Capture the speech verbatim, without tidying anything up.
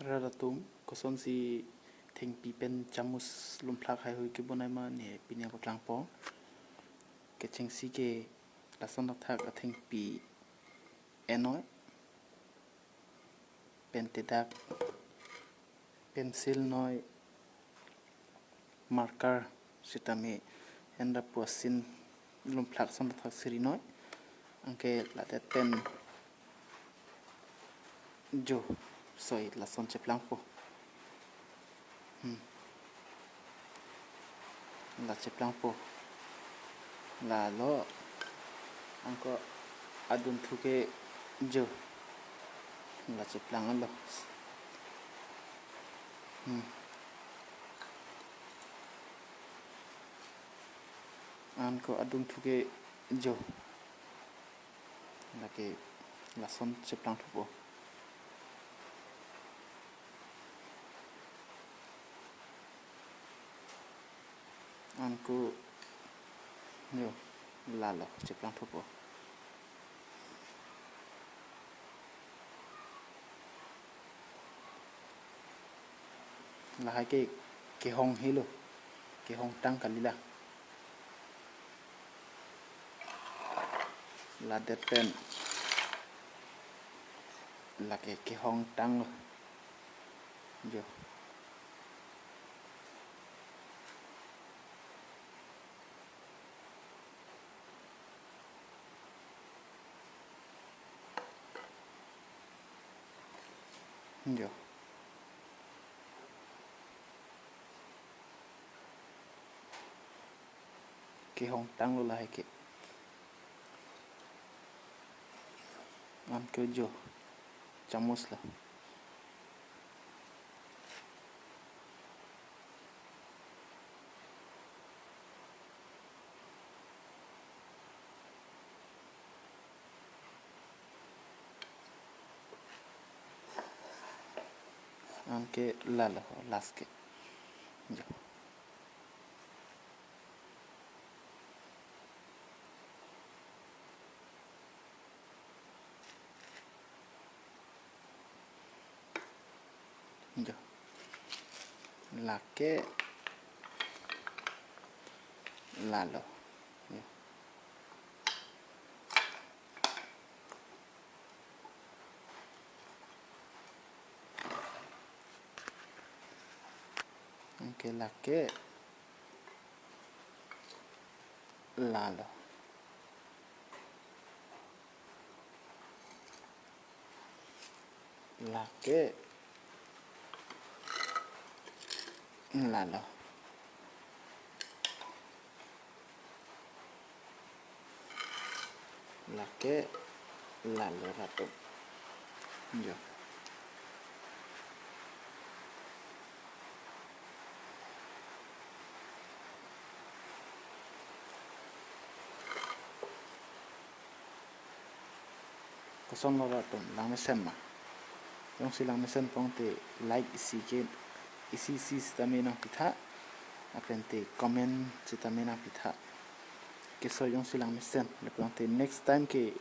Rat atum, kosonsi thengpi pen chamus lumplak haihui kebonai ma ne pini nangpaklangpo. Kechengsi ke lason athak athengpi enoi, pen tedak, pensil noi, marker sitame enra puasin lumplak son athak siri noi. Anke ladet pen jo soi lason cheplangpo. Hmm. La cheplangpo. Lalo. Anke adunthu ke jo. La cheplanglo. Hmm. Anke adunthu ke jo. Lake lason cheplangthupo. Anke jo lalo cheplangthupo. Lahai ke kehong helo, kehongtang kalila. Ladet pen lake kehongtanglo. Jo. Jo. Kehongtanglo lahai ke. Anke jo. Chamus lo. Anke lalo last ke. Jo. Jo. Lake lalo. Jo. Anke lake lalo. Lake lalo. Lake lalo rat atum. Jo. Kosonlo rat atum, langmesen ma? Jongsi langmesen pute like isi ke, isi isi sitame nangpitha, lapen te comment sitame nangpitha. Keso jongsi langmesen, lapen te next time ke